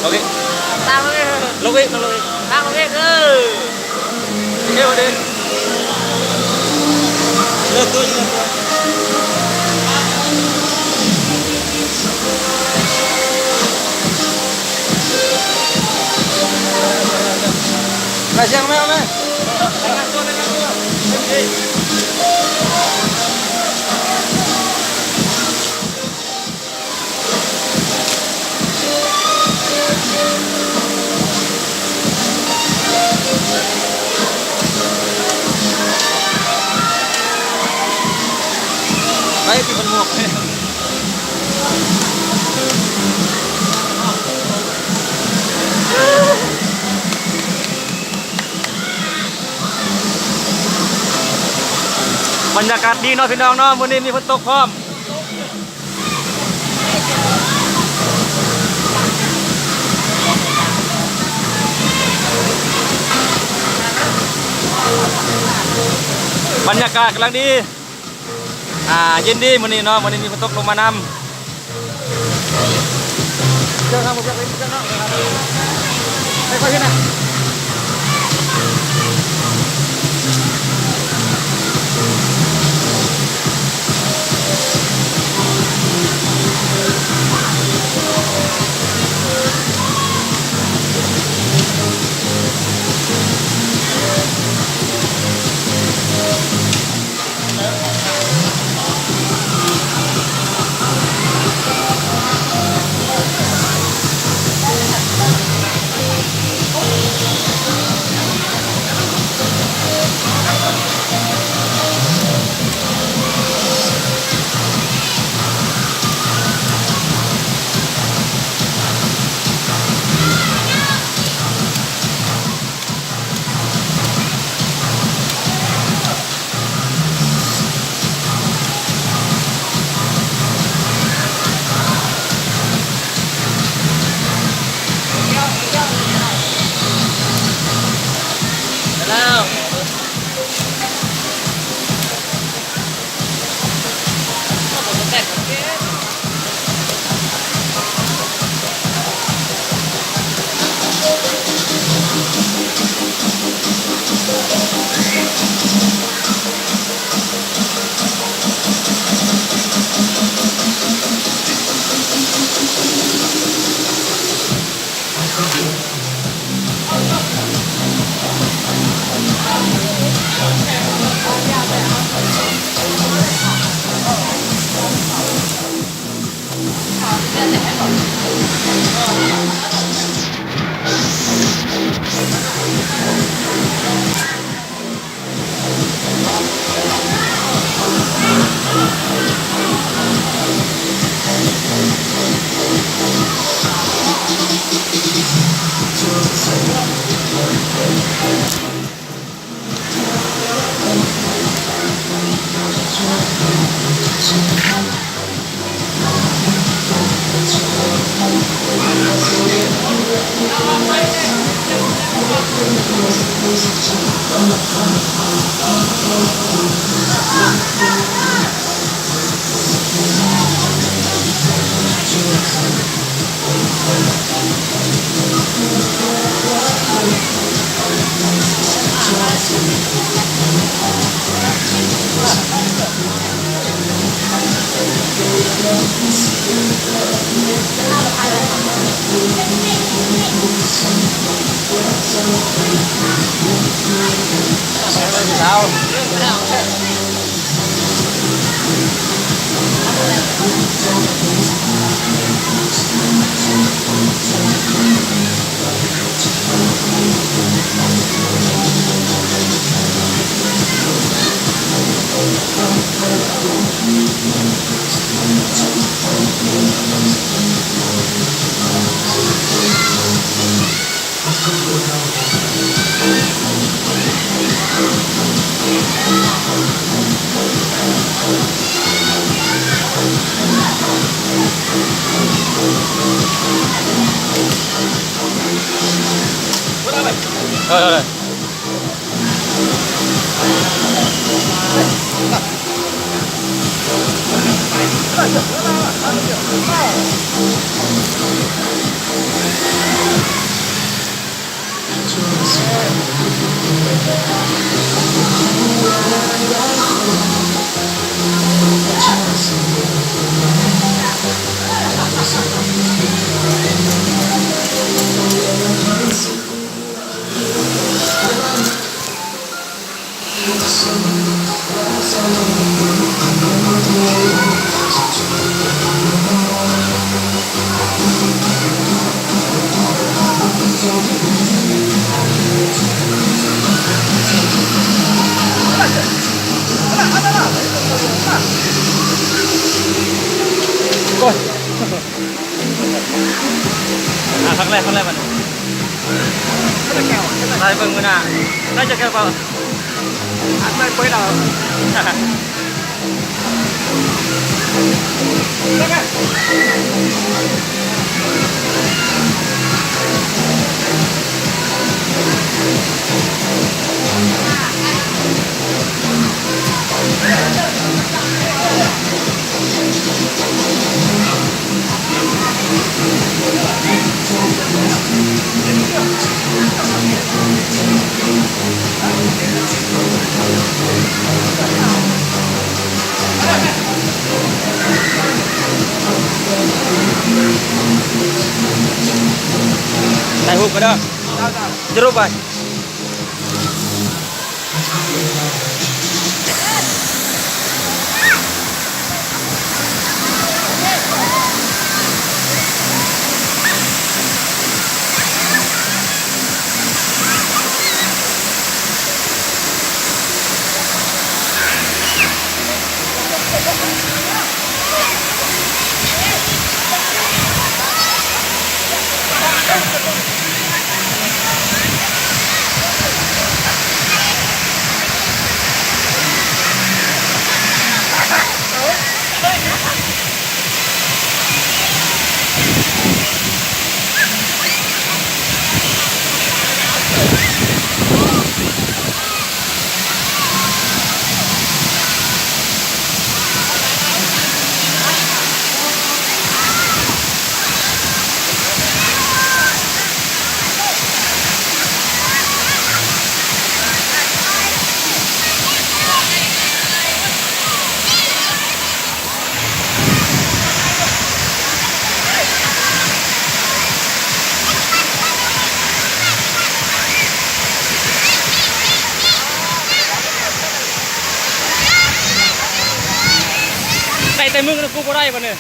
ໂອເຄ ຕາມລົງອີກ ລົງອີກ ລົງອີກ ຕາມລົງອີກ ເອີ ເອີ ເອີ ເລີກຕົວ ເລີກຕົວ ໄປຊຽງແມວແມ ໄປທີ່ມັນໝວກ ບັນຍາກາດດີເນາະພີ່ນ້ອງເນາະ ມື້ນີ້ມີຝົນຕົກພ້ອມ. ບັນຍາກາດກຳລັງດີ ອ່າ ເຢັນດີມື້ນີ້ເນາະ ມື້ນີ້ມີຝົນຕົກລົງມານຳ. ເຈົ້ານະ ບໍ່ເຈົ້າເປັນເຈົ້າເນາະ ໄປ ໄປເຮັດນະ. ໂອ້ຍ ອ່າ ຄັ້ງແລກ ຄັ້ງແລກບັດນີ້ ໄດ້ເບິ່ງມື້ໜ້າ ໄດ້ຈັກແກ້ວເປົ່າ ອັນໄດ້ເປີດເອົາ. ຖ່າຍຮູບກັນເດີ ຈະລົງໄປ. ໄດ້ແຕ່ມຶງນຳກູບໍ່ໄດ້ບັດນີ້.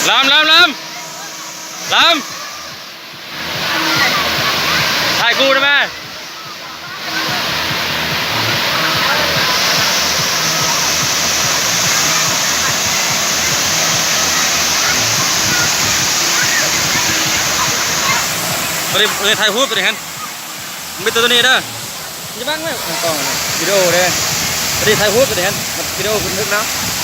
ລຳ ລຳ ລຳ ລຳ. ຖ່າຍກູໄດ້ໄໝ? ຕົວນີ້ ຕົວນີ້ຖ່າຍຮູບຕົວນີ້ຫັ້ນ ມີແຕ່ຕົວນີ້ເດີ ຢ່າບັງເວີ້ຍ ກ້ອງວິດີໂອເດີ ຕົວນີ້ຖ່າຍຮູບຕົວນີ້ຫັ້ນ ວິດີໂອບັນທຶກເນາະ.